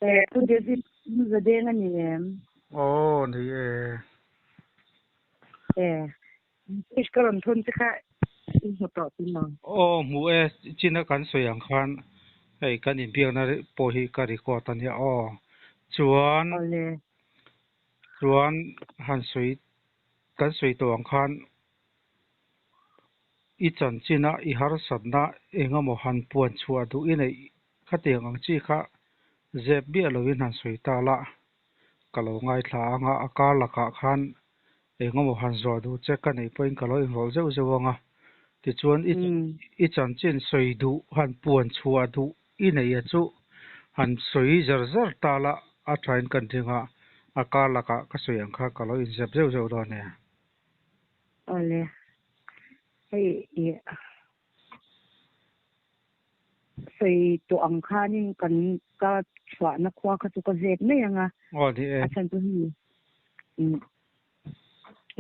Pu David Muzadeng a ni em? Aw ni e. E, message ka rawn thawn che kha i hmu tawh ti maw? Aw hmu e, china kan sawi ang khan hei kan inbiakna pawh hi ka record a nia aw. Chuan Awle. Chuan han sawi kan sawi tawh ang khan i chanchin a i harsatna eng emaw han puan chhuah duh i neih khatiang ang chi kha zep biah lovin han sawi ta la, ka lo ngaithla ang a, a kar lakah khan eng emaw han zawh duh che ka neih pawhin ka lo inrawlh zeuh zeuh ang a, tichuan i i chanchin sawi duh han puan chhuah duh i neih a chu han sawi zar zar ta la, a thain kan ring a, a kar lakah ka sawi ang kha ka lo inzep zeuh zeuh dawn e. Awle, hei i sawi tawh ang khanin kan ka chhuahna khua kha chu ka zep mai ang a, Aw ni e. a chhan chu hei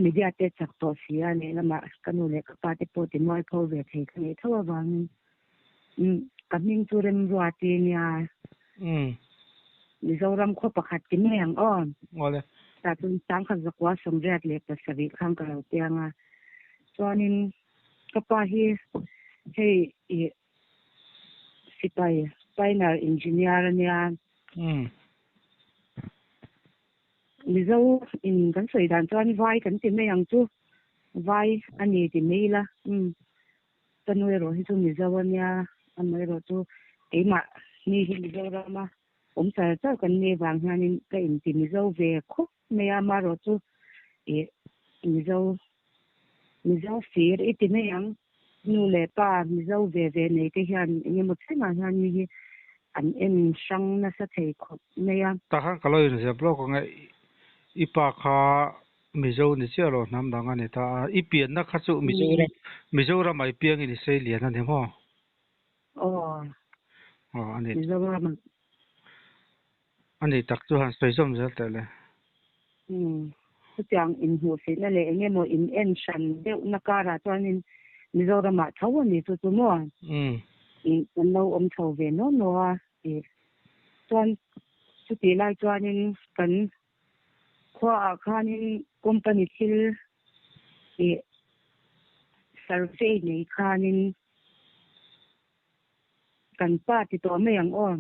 media te chak tawh si a, lehlamah ka nu leh ka pa te pawh ti mualpho ve thei ka nih tho avangin ka hming chu Remruati nia. Mizoram khaw pakhat ti mai ang aw. Awle. Tah chuan Sangkhat Zakua 87 khan ka lo piang a. Chuanin ka pa hi hei i sipai pioneer engineer a nia. Mizo in kan sawi dan chuan vai kan ti mai ang chu. Vai a ni ti mai ila. Ka nu erawh hi chu Mizo a nia, amaherawh chu keimah ni hi Mizorama awm char char kan nih vang hianin ka inti Mizo ve khawp mai a, amaherawh chu ih Mizo Mizo fir i ti mai ang. Nu leh pa Mizo ve ve nei te hian eng emaw thlengah hian mi hi an en hrang nasa thei khawp mai a. Tah khan ka lo inzep lawk ang e, i pa kha Mizo ni chiah lo hnam dang a ni ta a, i pianna kha chu Mizoram Mizoram ah i piangin i sei lian a ni maw? Aw. Aw a ni. Mizoram ah. A ni tak chu han sawi zawm zel teh le. Umm. Chutiang inhmuhsihna leh eng emaw in en hran deuhna karah chuanin Mizoram ah tho a ni chu chu maw? Umm. Ih kan lo awm chho ve naw naw a ih chuan chutih lai chuanin kan Khuaah khanin company thil ih survey nei khanin kan pa ti tawh mai ang aw.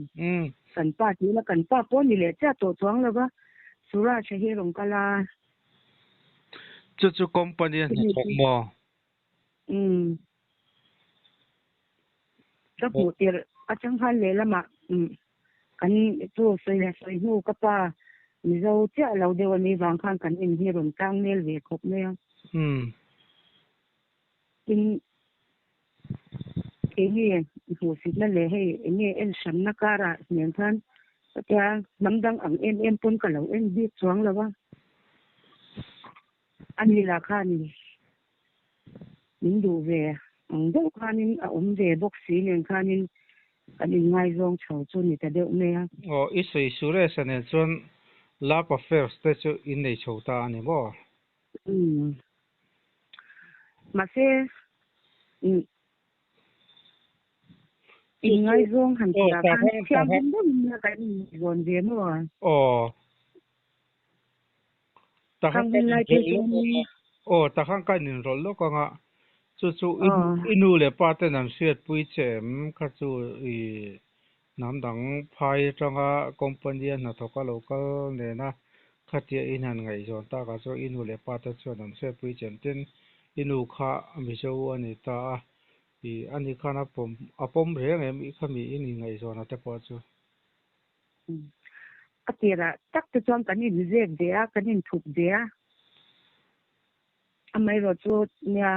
Kan pa ti ila kan pa pawh ni leh chiah tawh chuang lo va, Suraj a hi rawn kal a. Chu chu company a hnathawk maw? Umm. Ka hmuh tirh atang khan lehlamah kan chu sawi leh sawi hnu ka pa Mizo chiah lo deuh a nih vang khan kan in hi rawn tlang nel ve khawp mai a. Tin, keini hmuhsitna leh hei eng nge en hranna karah nen khan chutia hnam dang ang em em pawn ka lo en bik chuang lo a. A ni lah khanin min duh ve ang deuh khanin a awm ve bawk si nen khanin kan inngaizawng chho chu ni ta deuh mai a. Aw, i sawi Suresh-a nen chuan love affairs te chu in nei chho ta a ni maw? Umm. Mahse, inngaizawng han tih ah khan thianghlim deuhin nia kan inngaihzawn ve maw? Aw. Takhan kan inrawlh lawk ang a, aw takhan kan inrawlh lawk ang a, chu chu i nu leh pa ten an hriatpui che em kha chu i hnam dang phai atanga company a hnathawk a lo kal nena khatia in han ngaihzawn tak ah chuan i nu leh pa te chuan an hriatpui che em tin i nu kha Mizo a ni ta a, i ani khan a pawm a pawm reng em i khami in ingaihzawn a te pawh chu. A tirah tak te chuan kan inzep ve a, kan inthup ve a. Amaherawh chu nia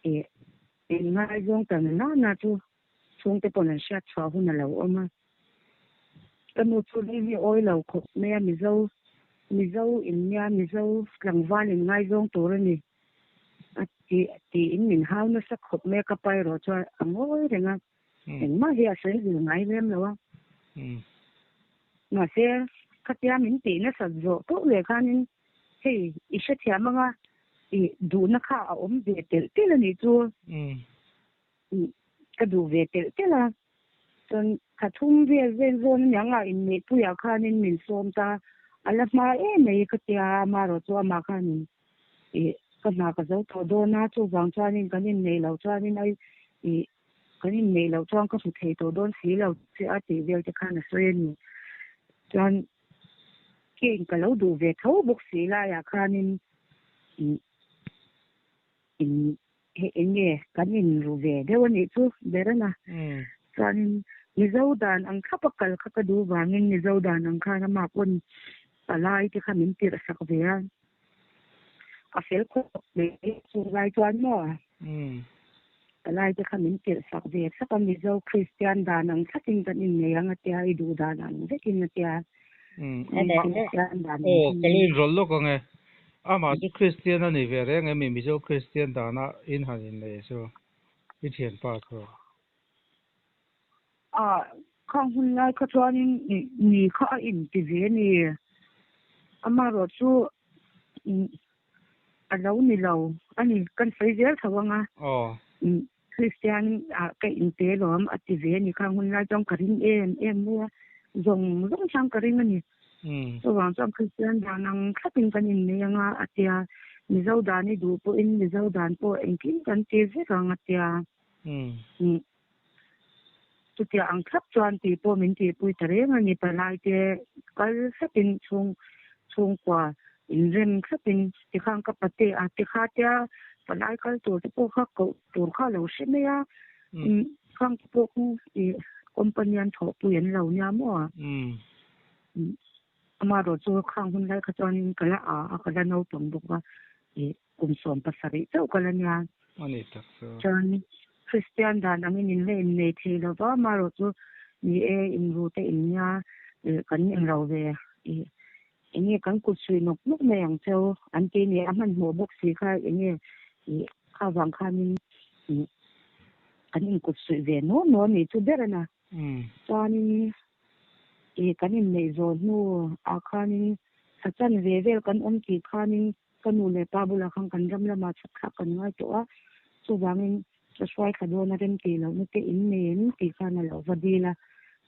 ih inngaizawng ta na na chu chhungte pawn an hriat chhuah hun a lo awm a. Ka nu chu rei hi awi lo khawp mai a, Mizo Mizo in nia Mizo tlangval inngaizawng tur a ni a tih tiin min hau nasa khawp mai a, ka pa erawh chuan a ngawi reng a. Engmah hi a sawi zir ngai lem lo a. Mahse, khatia min tih nasat zawh poh leh khanin hei i hrethiam anga i duhna kha a awm ve telh telh a nih chu. Ka duh ve telh telh a. Chuan Thla thum vel vel zawn aniang a inneihpuiah khanin min sawm ta, a la hma em mai ka tia, amaherawh chu amah khanin ih ka hna ka zo tawh dawn a, chuvang chuanin kan inneih loh chuanin ai ih kan inneih loh chuan ka hmu thei tawh dawn si lo che a tih vel te khan a sawi a ni. Chuan keiin ka lo duh ve tho bawk si laiah khanin ih In he eng nge kan inru ve deuh a nih chu Berana chuanin Mizo dan ang thlap a kal kha ka duh vangin Mizo dan ang khan amah pawn palai te kha min tirh sak ve a, a fel khawp mai chung lai chuan maw palai te kha min tirh sak ve thlap a Mizo Kristian dan ang thlapin kan innei ang a tia i duh dan ang vekin a tia. Amah aw ka lo inrawlh lawk ang e. Amah chu Kristian a ni ve reng em i Mizo Kristian dana in han innei chu i thianpa chu. A khang hun lai kha chuanin ni kha a inti ve a ni. Amaherawh chu a lo ni lo a ni. Kan sawi zel tho ang a. Kristian ah ka inte lawm a ti ve a ni. Khang hun lai chuan ka ring em em mai a, zawng zawng hian ka ring a ni. Chuvang chuan Kristian dan ang thlapin kan innei ang a, a ti a. Mizo dan i duh pawhin Mizo dan pawh engkim kan ti vek ang a ti a. Chutia ang thlap chuan tih pawh min tihpui ta reng a ni. Palaite kal thlapin chhung chhungkua inrem thlapin tikhan ka pate a tikha tia palai kal tur te pawh kha koh tur kha a lo hre mai a. Khang te pawh khu ih company an thawhpui an lo nia maw? Amaherawh chu khang hun lai kha chuanin ka la a a, ka la naupang bawk a ih. Kum 17 chauh ka la nia. A ni tak chu. Chuan Kristian dan angin in la innei thei lo va, amaherawh chu ni e, inru te in nia, kan inro ve i enge kan kut suih nawk nawk mai ang cheu an ti ni a, hmanhmawh bawk si kha enge i kha vang khanin kan inkut suih ve naw naw a nih chu ber a na. Chuanin i kan inneih zawh hnu ah khanin thla chanve vel kan awm tih khanin Ka nu leh pa bulah khan kan ram lamah chhuk thlak kan ngai tawh a, chuvangin ka hruai thla dawn a rem tih lohna te in nei em tih khan a lo va dil a.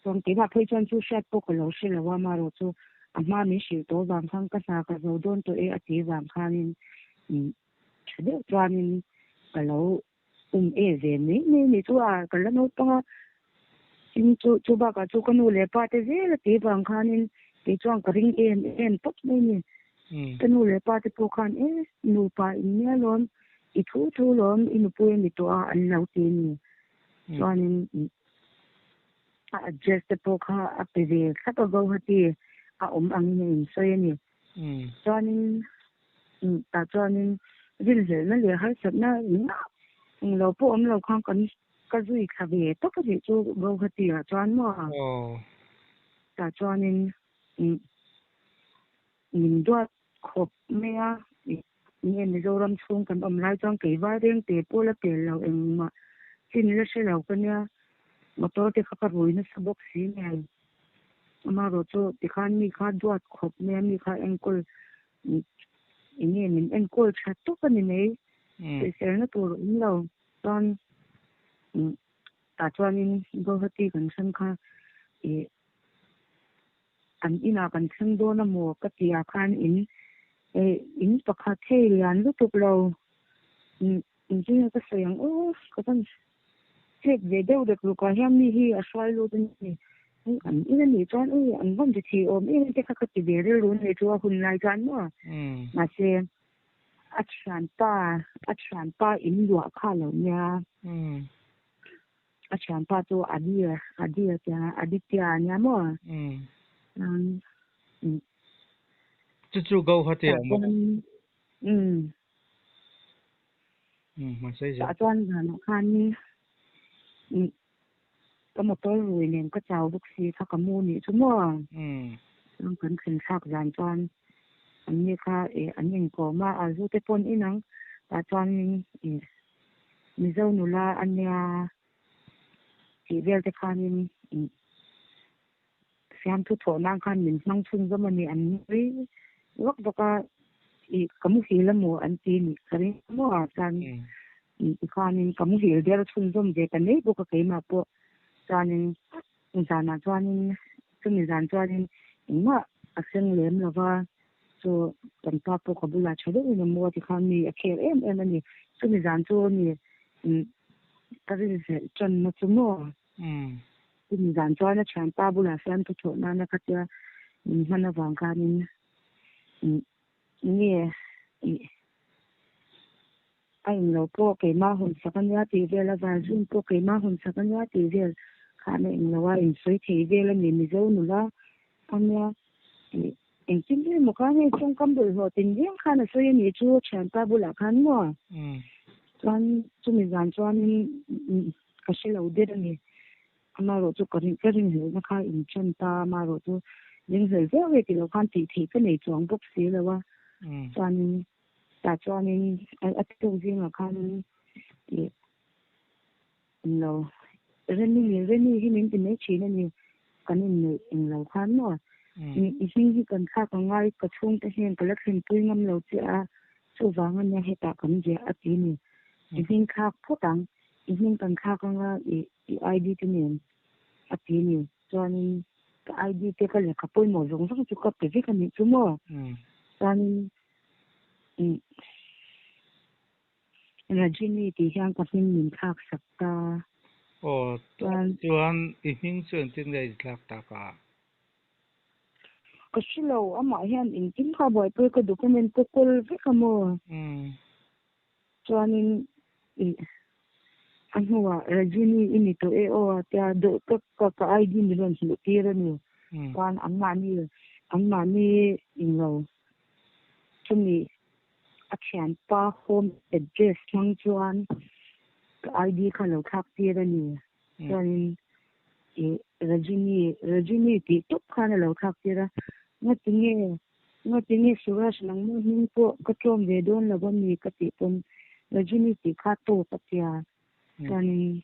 Chuan keimah phei chuan chu hriat pawh ka lo hre lo a, amaherawh chu a hma min hrilh tawh vang khan ka hna ka zo dawn tawh e a tih vang khanin tha deuh chuanin ka lo um e ve mai mai a nih chu a, ka la naupang a, tin chu chu bakah chu ka nu leh pa te zel a tih vang khanin kei chuan ka ring em em tawp mai a ni. Ka nu leh pa te pawh khan e nupa in nia lawm, i thu thu lawm, i nupui a ni tawh a an lo ti a ni. Chuanin a address te pawh kha a pe ve thlap a Guwahati a awm angin a insawi a ni. Chuanin tah chuanin rinhlelhna leh harsatna engmah englo pawh awm lo khan kan ka zui thla ve tawp a nih chu Guwahati ah chuan maw? Tah chuanin min duat khawp mai a, nge Mizoram chhung kan awm lai chuan kei vai reng te pawh la pel lo engmah chin la hre lo ka nia, motor te kha ka rui nasa bawk si nen. Amaherawh chu tikhan mi kha duat khawp mai a, mi kha enkawl eng nge min enkawl tha tawk a ni mai, sawiselna tur a awm lo. Chuan tah chuanin Guwahati kan hrang kha ih an inah kan thleng dawn a maw ka tih ah khan in in pakhat hei lian lutuk lo Engtin nge ka sawi ang aw, ka van chet ve deuh rek ruk ah hian mi hi a hruai lut a ni. An in a nih chuan ui an van ti thih awm em te kha ka ti ve rilru a nih chu a hun lai chuan maw. Mahse a thianpa a thianpa in luah kha lo nia. A thianpa chu Adi Adi a tia Aditya a nia maw. Chu chu Guwahati ah maw? Umm. Tah chuan zanah khanin ka motor rui nen ka chau bawk si kha ka mu nih chu maw. Chuan kan thlen thlak zan chuan an ni kha ih an inkawm a, a zu te pawn in ang. Tah chuanin ih Mizo nula a nia tih vel te khanin ih Siamthu thawh nan khan min hmang chhunzawm a ni an nui vak vak a, ih ka muhil a maw an ti nih ka ring maw a chuan tikhanin ka muhil der chhunzawm ve ta mai bawk a keimah pawh chuanin Zanah chuanin chumi zan chuanin engmah a thleng lem lo va, chu kan pa pawh ka bulah tha deuhin a mu a tikhan mi a khel em em a ni. Chumi zan chu ni ka rinhlelh tanna chu maw? Chumi zan chuan a thianpa bulah fiamthu thawh nana ka tia min hman avang khanin nge ih A englo pawh keimah hawn sak a nia tih vel a, Varzun pawh keimah hawn sak a nia tih vel khan a englo a insawi thei vel a ni. Mizo nula a nia tih engtin ber maw khan hei tawngkam bawlhhlawh tin reng khan a sawi a nih chu thianpa bulah khan maw? Chuan chumi zan chuanin ka hre lo der a ni. Amaherawh chu ka ka rinhlelhna kha inṭan ta, amaherawh chu ringhlel viau e tih loh khan tih theih ka nei chuang bawk si lo a. Chuanin Tah chuanin a tuk zingah khanin ih englo Remi Remi hi min ti mai thin a ni kan inneih englo khan maw i hming hi kan thlak ang ngai ka chhungte hian ka la thlenpui ngam lo che a chuvang a nia hetah kan ziah a ti ni i hming thlak phawt ang i hming kan thlak anga i i ID te nen a ti ni chuanin ka ID te ka lehkha pawimawh zawng zawng chu ka pe vek a nih chu maw chuanin Rajini tih hian ka hming min thlak sak ta. Aw, chuan i hming chu engtin nge i thlak tak a? Ka hre lo, amah hian engtin kha buaipui ka document pawh kawl vek a maw? Chuanin ih a hnuah Rajini i ni tawh e aw a tia dawh tak ka ka ID min rawn hmuh tir a ni. Chuan anmahni anmahni englo chumi a thianpa home address hmang chuan ka ID kha lo thlak tir a ni. Chuanin ih Rajini Rajini tih tawp khan a lo thlak tir a, ngatinge Ngatinge Suraj nangmah hming pawh ka tlawm ve dawn lo a mi ka tih pawn Rajini tih kha tawp a tia chuanin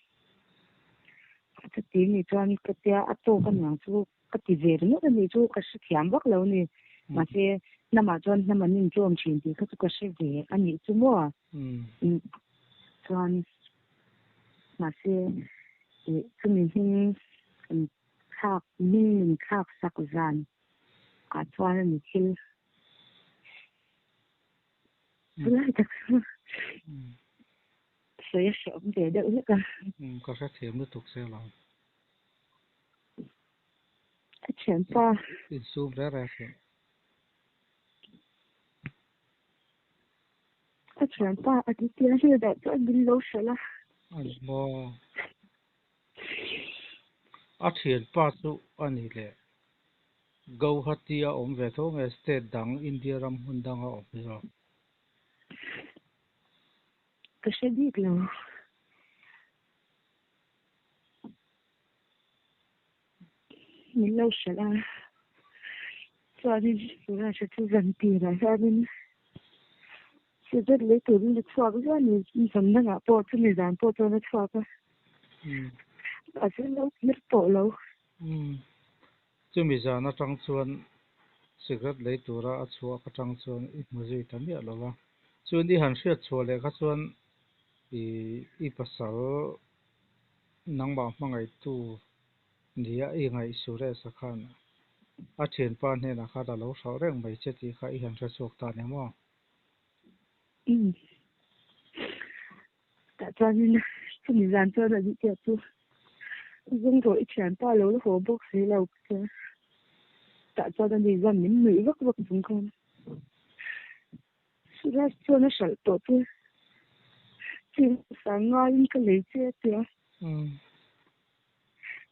ka ti ni chuan ka tia a tawk aniang chu ka ti ve ringawt a nih chu ka hrethiam vak lo a ni mahse hnamah chuan hnam an intlawm thin tih kha chu ka hre ve a nih chu maw chuan mahse ih chumi hming thlak hming min thlak sak zan. Ah chuan a ni thil chulai tak chu sawi a hrehawm ve deuh hlek a. Ka hrethiam lutuk che lo. A thianpa. Insum reng reng suh. A thianpa a ti tia hnenah chuan min lo hrilh a. A ni maw? A thianpa chu a ni leh. Gauhati a awm ve tho nge state dang India ram hmun danga awm zawk? Ka hre bik lo. Min lo hrilh a, chuanin Suraj-a chu zan tirah hianin Cigarette lei turin a chhuak ziah a ni. Zan dangah pawh chumi zan pawh chuan a chhuak a. Mahse lo kir tawh lo. Chumi zan atang chuan cigarette lei tura a chhuak atang chuan i hmu zui ta miah lo va. Chuan i han hriat chhuah leh kha chuan i i pasal nangmah hmangaihtu nia i ngaih Suresh-a khan a thianpa hnenah khan a lo hrauh reng mai che tih kha i han hre chhuak ta ni maw? Umm. Tah chuanin chumi zan chuan a nih chiah chu zawng rawh i thianpa lo la haw bawk si lo ka tia. Tah chuan ani zan min nuih vak vak chung khan Suraj chuan a hralh tawh chu cheng sang ngaiin ka lei che a tia.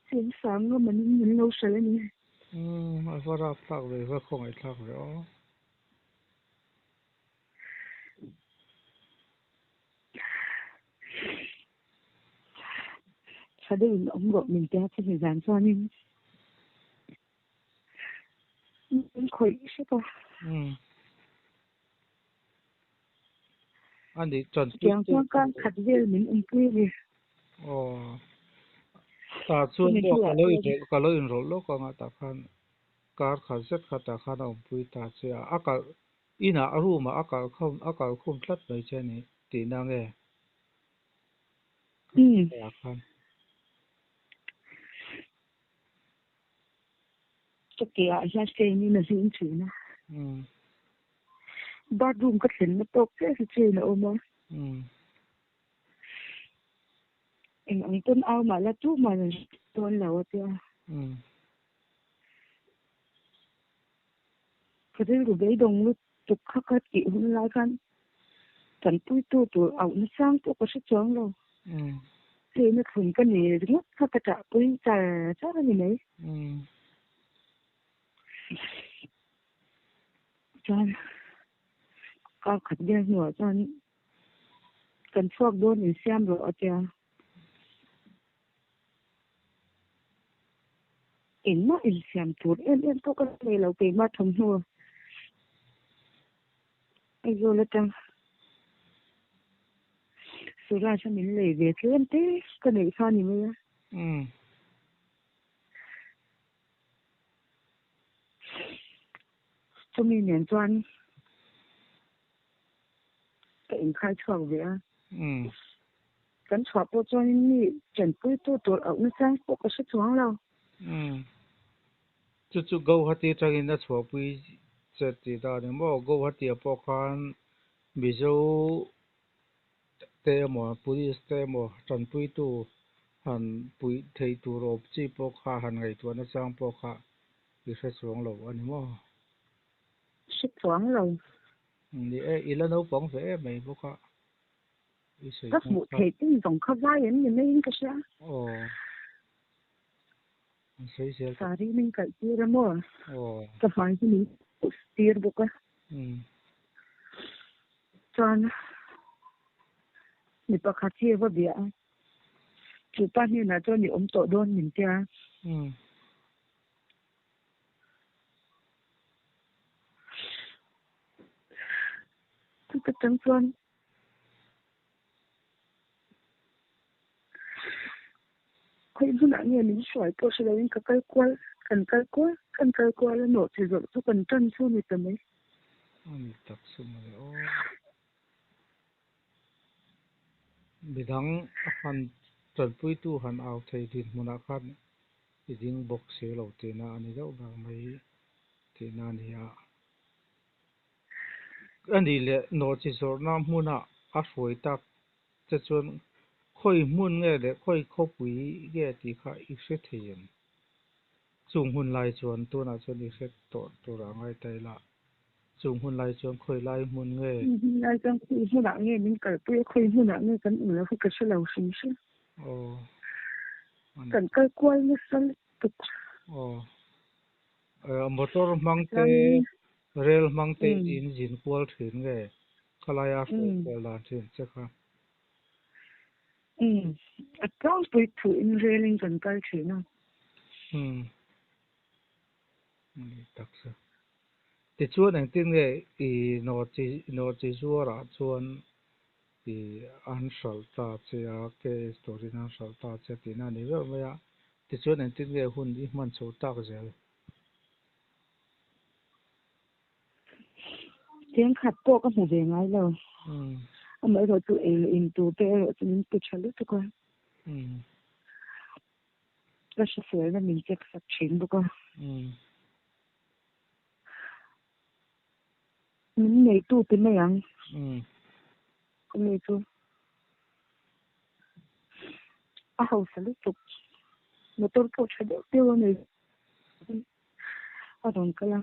Cheng sang ngam an min lo hralh a ni. Umm a va rap thlak ve, a va khawngaih thlak ve aw. Tha deuhin awm rawh min tia chumi zan chuanin min khawih hrep a. Ani chuan Chutiang chuan kar khat vel min awmpui a ni. Aw. Tah chuan maw ka lo inrawlh ka lo inrawlh lawk anga tah khan Kar khat zet khatah khan a awmpui ta che a, a kalh inah a room ah a kalh khawm a kalh khum tlat mai che a ni tihna nge? Ka ah khan. Ka ke ah hian chain in a zing thin a. Bathroom ka thlenna tawk chiah hi chain a awm a. Eng ang pawn au mah la tu mah an hre dawn lo a tia. Ka rilru beidawng lutuk kha ka tih hun lai khan tanpuitu tur auhna sang pawh ka hre chuang lo. Chain a thlun ka ni ringawt kha ka ṭahpui char char a ni mai. Chuan kar khat vel hnuah chuan kan chhuak dawn insiam rawh a tia. Engmah insiam tur em em pawh ka nei lo keimah thawmhnaw Aizawl atang Suraj a min lei ve tlem te ka neih kha a ni mai a. Chumi nen chuan ka inkhai chhuak ve a. Kan chhuah pawh chuanin mi tanpuitu tur auhna chang pawh ka hre chuang lo. Chu chu Guwahati atangin a chhuahpui che tih dan eng maw? Guwahati-ah pawh khan Mizo te emaw police te emaw tanpuitu han puih theih tur awm chi pawh kha han ngaihtuah nachang pawh kha i hre chuang lo a ni maw? Hre chuang lo. Ni e, i la naupang ve em mai bawk a, i sawi Ka hmuh theih tin zawng kha vai an ni maiin ka hria. Aw, an sawi zel tawh. Sari min kalh tir a maw? Aw. Ka hmai hi min tir bawk a. Chuan mi pakhat hi a va bia a, chu pa hnenah chuan i awm tawh dawn min tia. Chuta tang chuan khawi hmunah nge min hruai pawh hre loin ka kal kual, kan kal kual, kan kal kual a nawh chi zawrh chu kan tan chu a ni ta mai. A ni tak chu mawle aw. Midang a han tanpuitu han au thei dinhmunah khan i ding bawk si lo tihna a ni deuh ber mai tihna a ni a. A nih leh nawhchi zawrhna hmuna a hruai tak che chuan khawi hmun nge leh khawi khawpui nge tih kha i hre thei em? Chung hun lai chuan tunah chuan i hre tawh tur a ngai ta ila. Chung hun lai chuan khawi lai hmun nge? Chung hun lai chuan khawi hmunah nge min kalpui a, khawi hmunah nge kan awm lo hi ka hre lo hrim hrim. Aw. Kan kal kual nasa lutuk. Aw. Motor hmang te, rel hmang te in zin kual thin nge? Khalaia hruai kual dan thin che kha. Umm, a tlangpui thuin relin kan kal thin a. Umm, ani tak chu. Tichuan engtin nge i nawhchi nawhchi zuarah chuan i an hralh ta che a, case turin an hralh ta che tihna a ni ber mai a. Tichuan engtin nge hun i hman chho tak zel? Chengkhat pawh ka hmu ve ngai lo. Amaherawh chu ei leh in tur te erawh chu min pe tha lutuk a. Ka hriselna min check sak thin bawk a. Min neitu ti mai ang. Ka mi chu a hausa lutuk. Motor pawh tha deuh deuh a nei. A rawn kal a,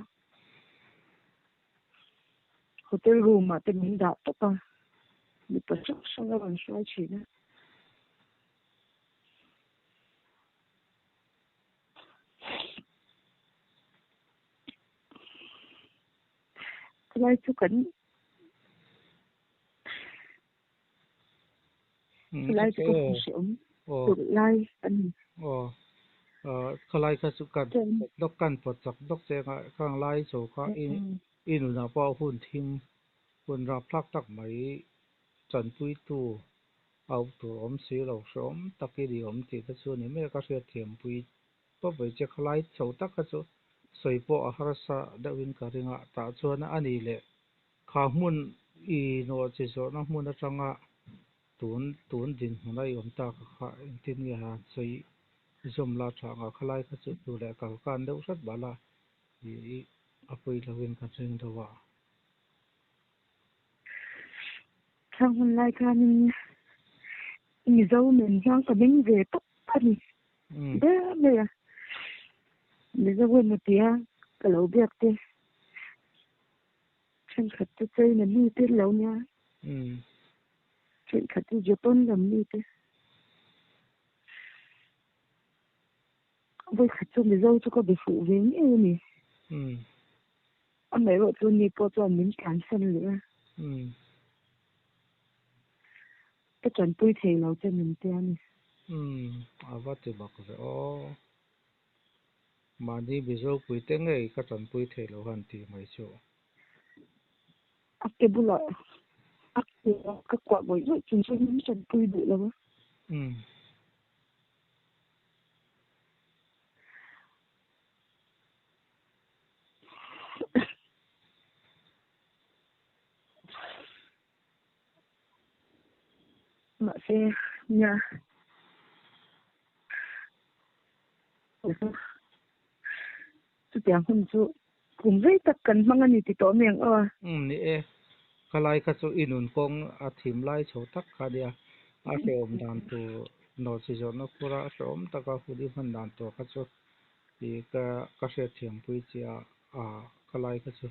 hotel room ah te min dah tawp a, mipa hrang hrang a rawn hruai thin a. Khawlai chu kan Khawlai chu ka hmu hrehawm tur lai a ni. Aw, khawlai kha chu kan dawk kan pawt chak dawk che anga khang lai chaw kha i nunah pawh hun thim hun rapthlak tak mai tanpuitu auh tur awm si lo hrehawm takin i awm tih te chu a ni mai a, ka hriatthiampui tawp mai che. Khawlai chho tak kha chu sawi pawh a harsa deuhin ka ring a, tah chuan a ni leh Kha hmun i nawhchi zawrhna hmun atanga tun tun dinhmun a i awm tak a kha engtin nge han sawi zawm la tha ang a, khalai kha chu tu leh kal kan deuh hret bal a, I a pawi lovin ka ring deuh a. Thlang hun lai khanin Mizo men hian ka meng ve tawp a ni ber mai a. Mizo emaw tia ka lo biak te thenkhat te China mi te lo nia, thenkhat te Japan lam mi te. Vawikhat chu Mizo chu ka be fuh ve ngei a ni. Amaherawh chu ni pawh chuan min tlansan leh a. Ka tanpui thei lo che min tia a ni. A va ti bak ve aw. Mahni Mizo puite ngei ka tanpui thei lo han tih mai chu. A ke bulah a ke a ka kuah ngawih ngawih chung chuan min tanpui duh lo a. Mahse nia chutiang hun chu kum rei tak kan hmang a ni ti tawh mai ang aw. Umm ni e, khalai kha chu i nun kawng a thim lai chho tak kha nia, a hrehawm dan tur nawhchi zawhna khura a hrehawm taka hun i hman dan tur kha chu i ka ka hriatthiampui chiah a, khalai kha chu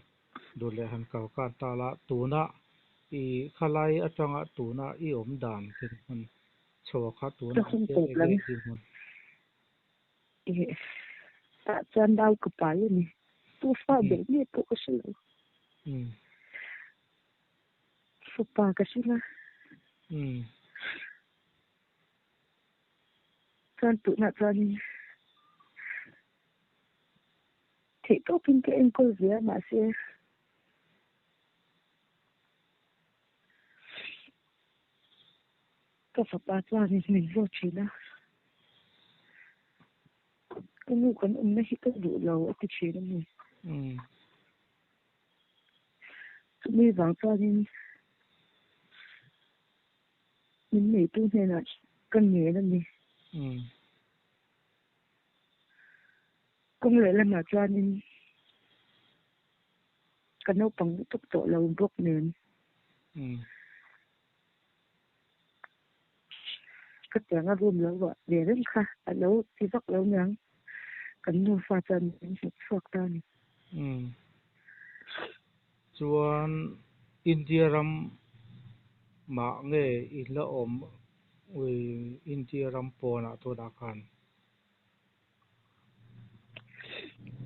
duh leh han kal khan ta la, tuna i khalai atanga tuna i awm dan dinhmun chho a kha tuna hian eng nge dinhmun? Ih tah chuan nau ka pai a ni. Tu fa ber nge pawh ka hre lo. Fapa ka hre la. Chuan tunah chuanin theih tawpin ka enkawl ve a mahse Ka fapa chuanin min zawt thin a, Ka nu kan awmna hi ka duh lo a ti thin a ni. Chumi vang chuanin min neitu hnenah ka ngen a ni. Kawng lehlamah chuanin ka naupang lutuk tawh lo bawk nen. Ka tiang a room lo vah ve reng kha a lo ti vak lo niang kan nufa chuan min hmu chhuak ta a ni. Umm. Chuan India ram mah nge i la awm ui India ram pawnah tunah khan?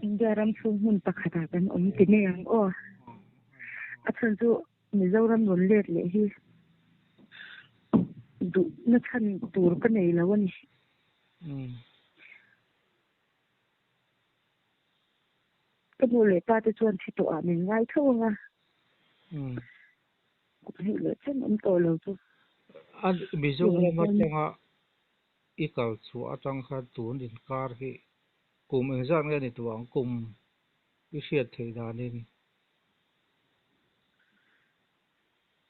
India ram chhung hmun pakhatah kan awm ti mai ang aw. A chhan chu Mizoram rawn let leh hi duhna chhan tur ka nei lo a ni. Ka nu leh pa te chuan thi tawhah min ngai tho ang a. Kum hnih leh chen awm tawh lo chu. Mizoram atanga i kal chhuah atang khan tun inkar hi kum engzat nge ni tawh ang kum i hriat theih danin?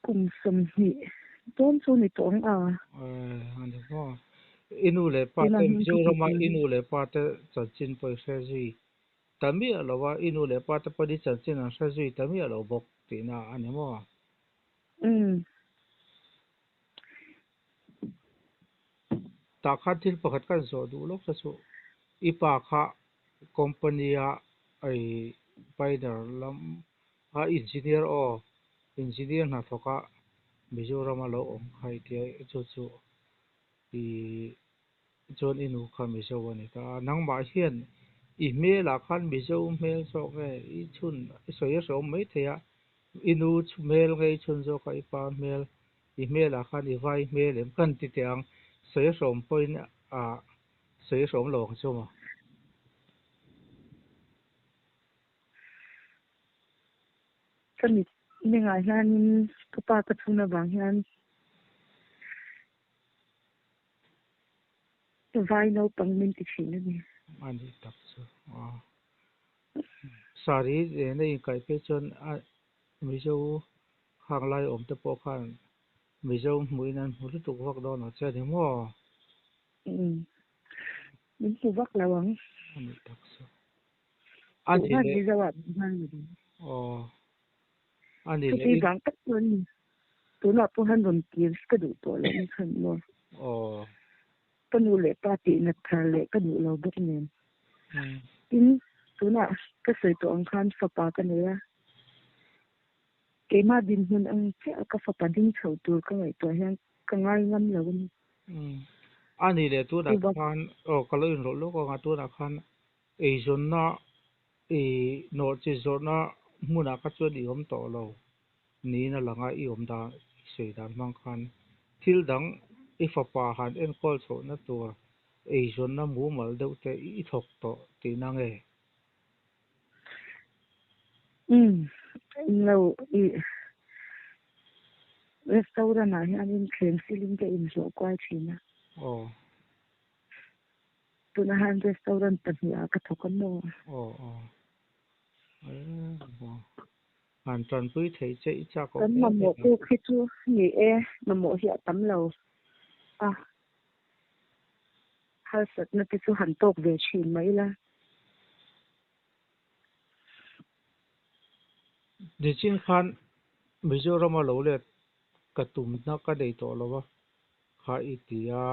Kum 20 dawn chu ni tawh ang a. Eh, a ni maw. I nu leh pa te Mizorama i nu leh pa te chanchin pawh i hre zui ta miah lo a, i nu leh pa te pawhin i chanchin an hre zui ta miah lo bawk tihna a ni maw? Umm. Tah khan thil pakhat kan zawh duh lawk te chu i pa kha company a ei pioneer lam a engineer aw engineer hnathawk a Mizoram a lo awm kha i tia chu chu ih chuan i nu kha Mizo a ni ta a nangmah hian i hmelah khan Mizo hmel zawk nge i chhun i sawi a hreawm maithei a i nu hmel nge i chhun zawk a i pa hmel i hmelah khan i vai hmel em kan ti teh ang sawi a hreawm pawhin ah Sawi hrawm lo ang chu maw? Ka mit mengah hianin ka pa ka chhun avang hian vai naupang min ti thin a ni. A nih tak chu aw. Sari nena inkaih phei chuan a Mizo khang lai awm te pawh khan Mizo hmuhin an hmu lutuk vak dawn ang che a ni maw? Umm, min hmu vak lo ang. A nih tak chu. A ni Tuna leh. Mizo ah min hman lo ding. Aw. A ni leh Chuti i. vang tak chuan ni. Tunah pawh han rawn kir ka duh tawh loh ni khan maw. Aw. Ka nu leh pa tih nat thar leh ka duh lo bawk nen. Mm. Tin, tunah ka sawi tawh ang khan fapa ka nei a. Keimah dinhmun ang chiah a ka fapa ding chho tur ka ngaihtuah hian ka ngai ngam lo a ni. Mm. A ni leh tunah Chuvang. khan, aw ka lo inrawlh lawk ang a, tunah khan eizawnna i nawh chi zawrhna hmunah kha chuan i awm tawh lo niin a lang a, i awm dan, i sawi dan hmang khan thil dang i fapa han enkawl chhohna tur eizawnna mumal deuh te i thawk tawh tihna nge? Umm, englo i restaurant ah hianin thleng silin ka inhlawh kual thin a. Aw. Tunah hian restaurant pahnihah ka thawk a maw? Aw aw. Aw. Han tanpui thei che i chak awm Kan hle mai mamawh a. pek hi chu ni e, mamawh hi a tam lo a. Harsatna te chu han tawk ve thin mai ila. Nichin khan Mizorama lo let ka tumna ka nei tawh lo a, kha i ti a,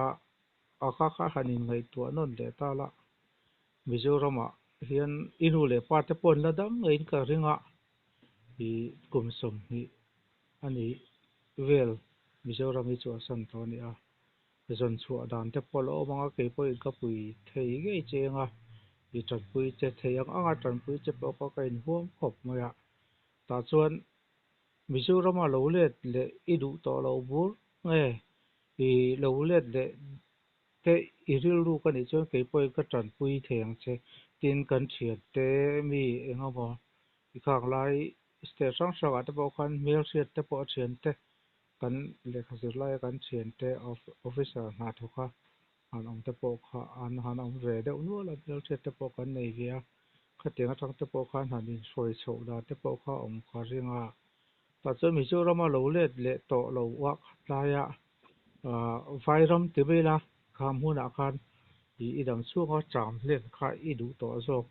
a kha kha han inngaihtuah nawn leh ta la. Mizoramah hian i nu leh pa te pawh an la dam ngeiin ka ring a, i kum 20 a ni vel Mizoram hi chu a san tawh a ni a. Zawn chhuah dan te pawh a la awm ang a, kei pawhin ka pui thei ngei che eng a, i tanpui che thei ang ang a, tanpui che pawh kha ka inhuam khawp mai a. Tah chuan Mizorama lo let leh i duh tawh lo bur nge i lo let leh te i rilru ka nih chuan kei pawhin ka tanpui thei ang che. Tin, kan thiante mi eng emaw i khak lai state hrang hrangah te pawh khan hmelhriat te pawh a thiante kan lehkha zir laia kan thiante officer hna thawk a han awm te pawh kha an han awm ve deuh nual a, hmelhriat te pawh kan nei ve a, khatiang atang te pawh khan han inhruai chhoh dan te pawh kha awm kha ring a. Tah chuan Mizorama lo let leh tawh lo a tlaia Vairam ti mai ila kham hunah khan i dam chhunga cham hlen kha i duh tawh zawk.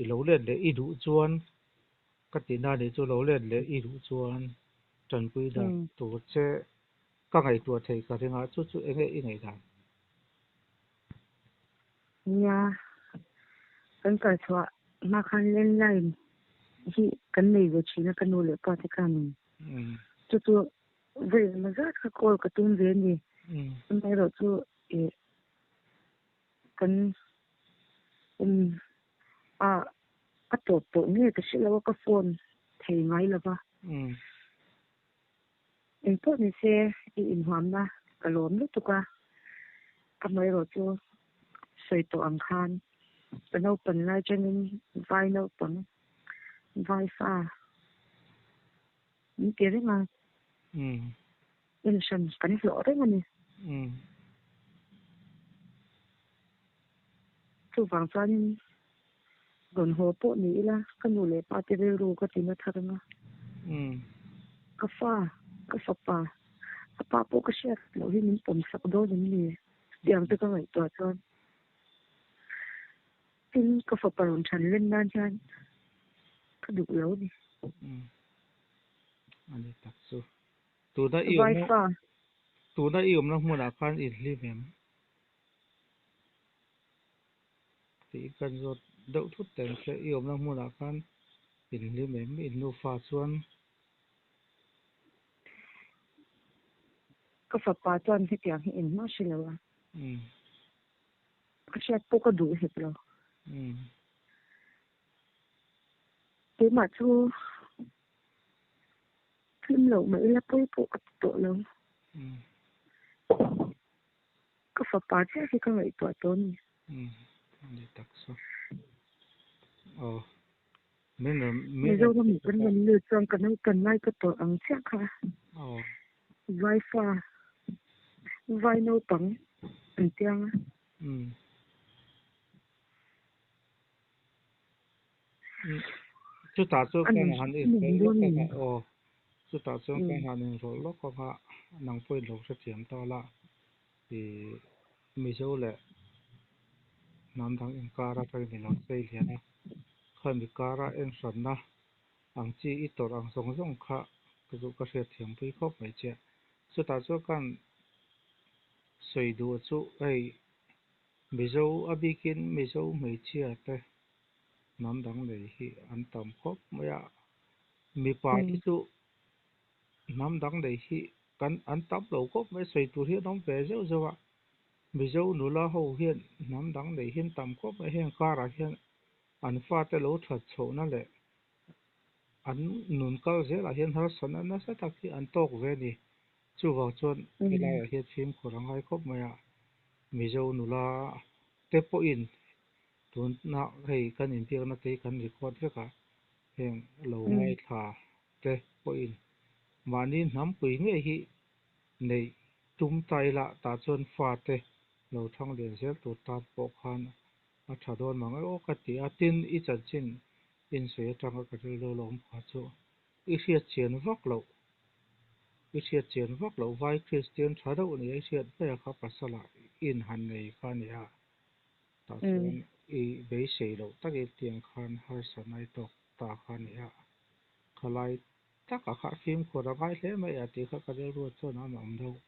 I lo let leh i duh chuan ka tihna nih chu lo let leh i duh chuan tanpui dan tur che ka ngaihtuah thei ka ring a, chu chu enge i ngaihdan? Nia, kan kal chhuah hma khan landline hi kan nei ve thin a ka nu leh pa te khanin. Chu chu vawi emaw zat kha call ka tum ve a ni. Amaherawhchu ih kan a a tawp tawh nge ka hre lo a ka phone thei ngai lo va. Engpawh ni se i inhuamna ka lawm lutuk a, amaherawhchu sawi tawh ang khan ka naupan lai atangin vai naupang vai fa min ti reng a, inhran kan hlawh reng a ni. Chuvang chuanin rawn haw pawh ni ila ka nu leh pa te rilru ka ti na thar ang a. Ka fa, ka fapa, a pa pawh ka hriat loh hi min pawm sak dawn em ni? Tiang te ka ngaihtuah chuan tin ka fapa rawn than len nan hian ka duh lo a ni. A ni tak chu. Tuna i Vai awmna fa. Tuna i awmna hmunah khan i hlim em? Tih kan zawt deuh thut teng che i awmna hmunah khan inhlim em in nufa chuan. Ka fapa chuan hetiang hi engmah hre lo a. Ka hriat pawh ka duh hek lo. Keimah chu hlim loh mah ila pawi pawh ka ti tawh lo. Ka fapa chiah hi ka ngaihtuah tawh a ni. Umm a ni tak chu. Aw min rawn min rawn Mizoram ah kan rawn lut chuan ka naupan lai ka tawrh ang chiah kha. Aw. Vai fa vai naupang an tiang a. Umm. Chutah chuan ka han inrawlh lawk ang a aw. Chutah chuan ka han inrawlh lawk ang a, nang pawhin lo hrethiam ta la i Mizo leh hnam dang inkar atangin i lo chei lian a. Khami kara en hranna ang chi i tawrh ang zawng zawng kha ka chu ka hriatthiam pui khawp mai che. Chutah chuan kan sawi duh chu hei Mizo a bikin Mizo hmeichhia te hnam dang nei hi an tam khawp mai a, mipa hi chu hnam dang nei hi kan an tam lo khawp mai, sawi tur hi an awm ve zeuh zeuh a, Mizo nula ho hian hnam dang nei hi an tam khawp mai, heng karah hian an fate lo that chhohna leh an nun kal zelah hian harsatna nasa tak hi an tawk ve a ni. Chuvang chuan helaiah hian fimkhur a ngai khawp mai a, Mizo nula te pawhin tuna hei kan inbiakna te hi kan record vek a, heng lo ngaithla te pawhin mahni hnampui ngei hi neih tum ta ila tah chuan fate lo thang lian zel tur tan pawh khan a tha dawn mang e aw ka ti a, tin i chanchin insawi atanga ka rilru lo awm kha chu i hriat chian vak loh i hriat chian vak loh vai Kristian tha deuh nia i hriat mai a kha pasala in han nei kha a ni a, tah chuan i beisei loh takin tiang khan harsatna i tawk ta kha a ni a, khalai taka kha fimkhur a ngai hle mai a tih kha ka rilru chuan a awm deuh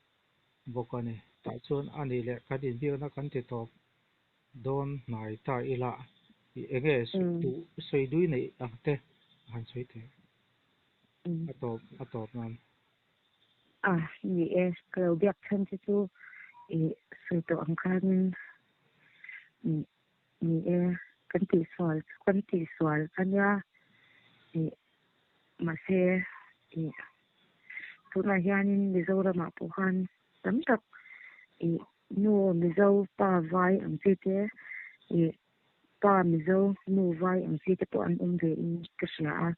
bawk a ni. Tah chuan a nih leh kan inbiakna kan ti tawp dawn hnai ta ila enge sawi dui neih ang te a han sawi thei a tawp a tawp nan. A ni e, ka lo biak chhan che chu i sawi tawh ang khanin ni e, kan tihsual chu kan tihsual a nia i mahse i tunah hianin Mizoramah pawh khan tam tak i Nu Mizo, pa vai ang chi te, ih pa Mizo, nu vai ang chi te pawh an awm ve in ka hria a.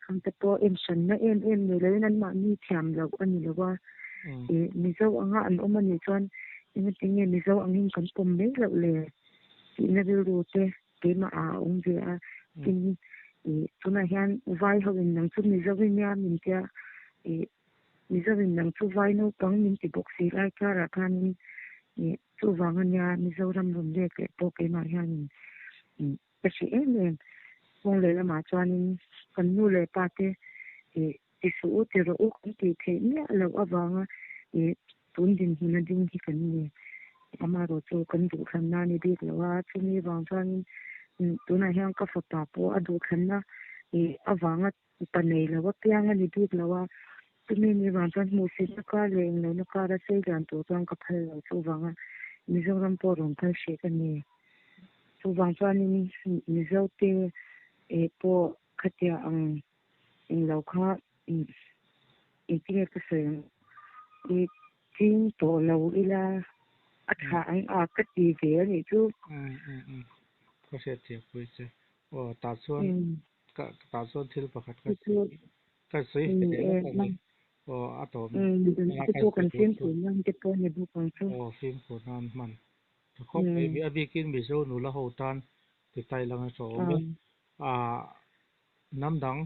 Ang te pawh en hranna em em nei loin an mahni thiam loh a ni lo a. Ih Mizo anga an awm a nih chuan engatinge Mizo angin kan pawm mai loh le tihna rilru te keimah ah a awm ve a. Tin, ih tunah hian vai ho in nang chu Mizo i nia min tia ih Mizoin nang chu vai naupang min ti bawk si lai karah khanin ih chuvang ania Mizoram rawn let leh pawh keimah hianin ih ka hre em em. Kawng leh lamah chuanin kan nu leh pa te ih ti suh u ti rawh u kan tih theih miah loh avanga ih tun dinhmun a ding hi kan ni. Amaherawh chu kan duhthlanna a ni bik lo a, chumi vang chuanin tunah hian ka fapa pawh a duhthlanna ih avanga Pa nei lo apiang a ni bik lo a, chumi ni vang chuan hmuhsitna kar leh englohna kara sei lian tur chuan ka phal lo chuvanga Mizoram pawh rawn kal hreh ka ni. Chuvang chuanin Mizote eh pawh khatia ang englo kha engtinge ka sawi ang i ching tawh lo ila a tha ang a ka ti ve a nih chu. Ka hriatthiam pui che. Aw tah chuan Ka tah chuan thil pakhat ka sawi ka sawi ve leh lawk a ni. Aw a tawp na ka sawi duh chu. Aw fimkhur nan hman tha khawp mai. A bikin Mizo nula ho tan ti tai lang a tawh awm e. Ah hnam dang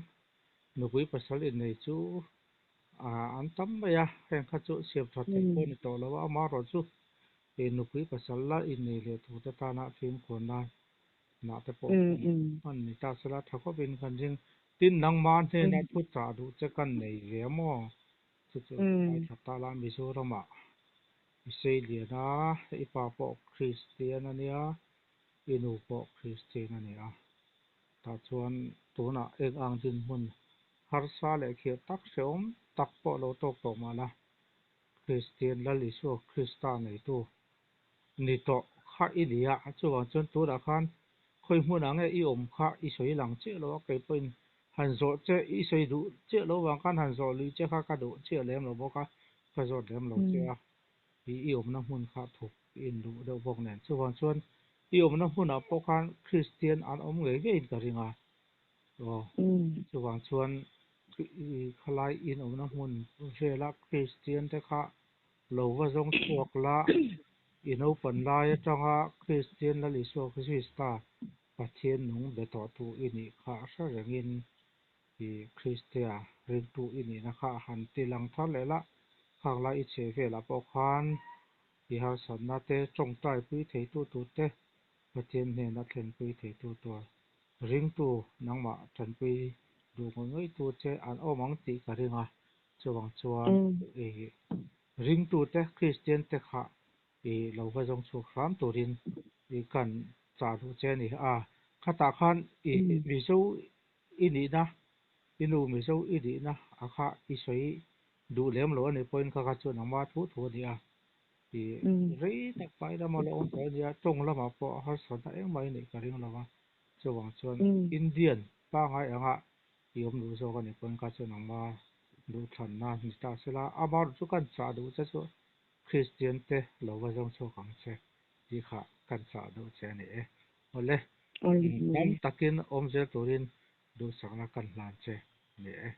nupui pasal innei chu ah an tam mai a, heng kha chu siam tha theih pawh a ni tawh lo a, amaherawhchu nupui pasal la innei leh turte tana fimkhur nan Mah te pawh hman ni ta sela tha khawpin kan ring. Tin, nangma hnena thu chah duh che kan nei ve a maw? Chu chu ngaithla ta la, Mizoramah i sei lian a, i pa pawh Kristian a nia, i nu pawh Kristian a ni a. Tah chuan tunah eng ang dinhmun harsa leh khirh tak hrehawm tak pawh lo tawk tawh mah la, Kristian Lal Isua Krista neitu Ni tawh kha i ni a, chuvang chuan tunah khan khawi hmunah nge i awm kha i sawi lang chiah lo a, kei pawhin han zawh che i sawi duh chiah lo vang khan han zawh lui che kha ka duh chiah lem lo bawk a, ka zawt lem lo che a, i i awmna hmun kha thuk i induh deuh bawk nen. Chuvang chuan i awmna hmunah pawh khan Kristian an awm ngei ngeiin ka ring a, aw chuvang chuan khalai in awmna hmun vela Kristian te kha Lo va zawng chhuak la, i naupan lai atanga Kristian Lal Isua Krista Pathian nung be tawhtu i nih kha hre rengin i Kristia ringtu i nihna kha han ti lang thar leh la, khang lai i chhe velah pawh khan i harsatna te tawngtaipui theitu tur te, Pathian hnena thlenpui theitu tur. Ringtu nangmah tanpui duh ngawih ngawih tu che an awm ang tih ka ring a, chuvang chuan i ringtute Kristian te kha i lo va zawng chhuak hram turin i kan chah duh che a ni a. Khatah khan i Mizo i nihna, i nu Mizo i nihna a kha i sawi duh lem lo a nih pawhin kha kha chu nangmah thu thu a ni a. I rei tak pai lama lo awm tawh a nia, tawng lamah pawh harsatna engmah i neih ka ring lo a. Chuvang chuan Indian pangngai anga i awm duh zawk a nih pawhin kha chu nangmah duhthlanna ni ta sela, amaherawhchu chu kan chah duh che chu Kristian te lo va zawng chhuak ang che tih kha kan chah duh che a ni e. Awle, dam takin awm zel turin duhsakna kan hlan che a ni e.